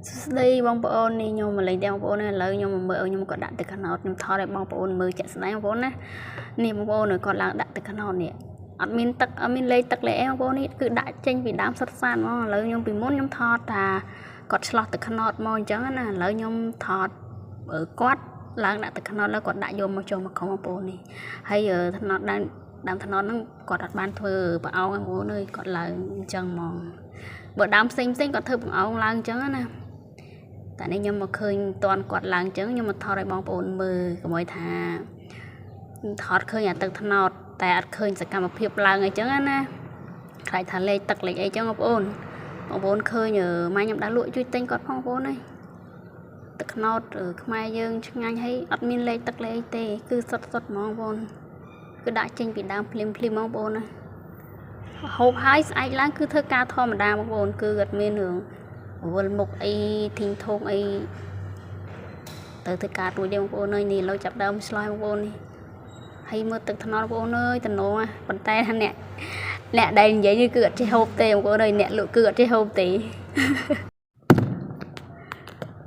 សួស្តីបងប្អូននេះខ្ញុំមកលេងទាំងបងប្អូនឥឡូវខ្ញុំមកមើលខ្ញុំក៏ដាក់ទឹកខ្នោតខ្ញុំថតឲ្យបងប្អូនមើលជាក់ស្ដែងបងប្អូនណានេះបងប្អូនគាត់ឡើងដាក់ទឹកខ្នោតនេះអត់មានទឹកអត់មានលេខទឹកលេខអីបងប្អូននេះគឺដាក់ចេញពីដើមសុទ្ធសាធហ្មងឥឡូវខ្ញុំពីមុនខ្ញុំថតថាគាត់ឆ្លោះទឹកខ្នោតមកអញ្ចឹងណាឥឡូវខ្ញុំថតគាត់ឡើងដាក់ទឹកខ្នោតแล้วគាត់ដាក់យកមកចុះមកខំបងប្អូននេះហើយថ្នោតដើមដើមថ្នោតហ្នឹងគាត់អត់បានធ្វើប្រអោងបងប្អូនអើយគាត់ឡើងអញ្ចឹងហ្មងបើដើមផ្សេងផ្សេងគាត់ធ្វើបង្អោងឡើងអញ្ចឹងណាតែនេះខ្ញុំមកឃើញតន់គាត់ឡើងអញ្ចឹងខ្ញុំមកថតឲ្យបងប្អូនមើលកុំឲ្យថាថតឃើញអាទឹកថ្នោតតែអត់ឃើញសកម្មភាពឡើងអីចឹងណាខ្លាចថាលេខទឹកលេខអីចឹងបងប្អូនបងប្អូនឃើញម៉ែខ្ញុំដើរលក់ជួយទិញគាត់ផងបងប្អូនអើយទឹកខ្នោតខ្មែរយើងឆ្ងាញ់ហើយអត់មានលេខទឹកលេខអីទេគឺសុតសុតហ្មងបងប្អូនគឺដាក់ចេញពីដើមភ្លាមភ្លាមហ្មងបងប្អូនណាហូបហើយស្អែកឡើងគឺធ្វើការធម្មតាបងប្អូនគឺអត់មានរឿងវល់មុខអីធីងធងអីទៅធ្វើការរួចទេបងប្អូនអើយនេះឥឡូវចាប់ដើមឆ្លោះបងប្អូននេះហើយមើលទឹកថ្នោតបងប្អូនអើយតំណងប៉ុន្តែថាអ្នកអ្នកដែលនិយាយនេះគឺអត់ចេះហូបទេបងប្អូនអើយអ្នកលក់គឺអត់ចេះហូបទេ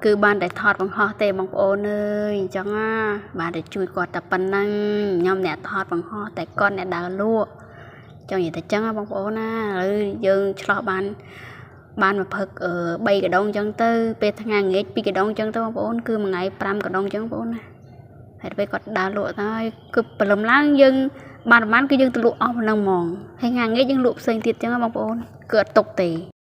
គឺបានតែថតបង្ហោះទេបងប្អូនអើយអញ្ចឹងណាបានតែជួយគាត់តែប៉ុណ្ណឹងខ្ញុំអ្នកថតបង្ហោះតែគាត់អ្នកដើរលក់ចង់និយាយតែចឹងណាបងប្អូនណាឥឡូវយើងឆ្លោះបានបានមកផឹក3កដងអញ្ចឹងទៅពេលថ្ងៃងាក2កដងអញ្ចឹងទៅបងប្អូនគឺមួយថ្ងៃ5កដងអញ្ចឹងបងប្អូនណាហើយពេលគាត់ដើរលក់ទៅហើយគឺព្រលឹមឡើងយើងបានប្រហែលគឺយើងទៅលក់អស់ប៉ុណ្ណឹងហ្មងហើយថ្ងៃងាកយើងលក់ផ្សេងទៀតអញ្ចឹងណាបងប្អូនគឺអត់ទុកទេ។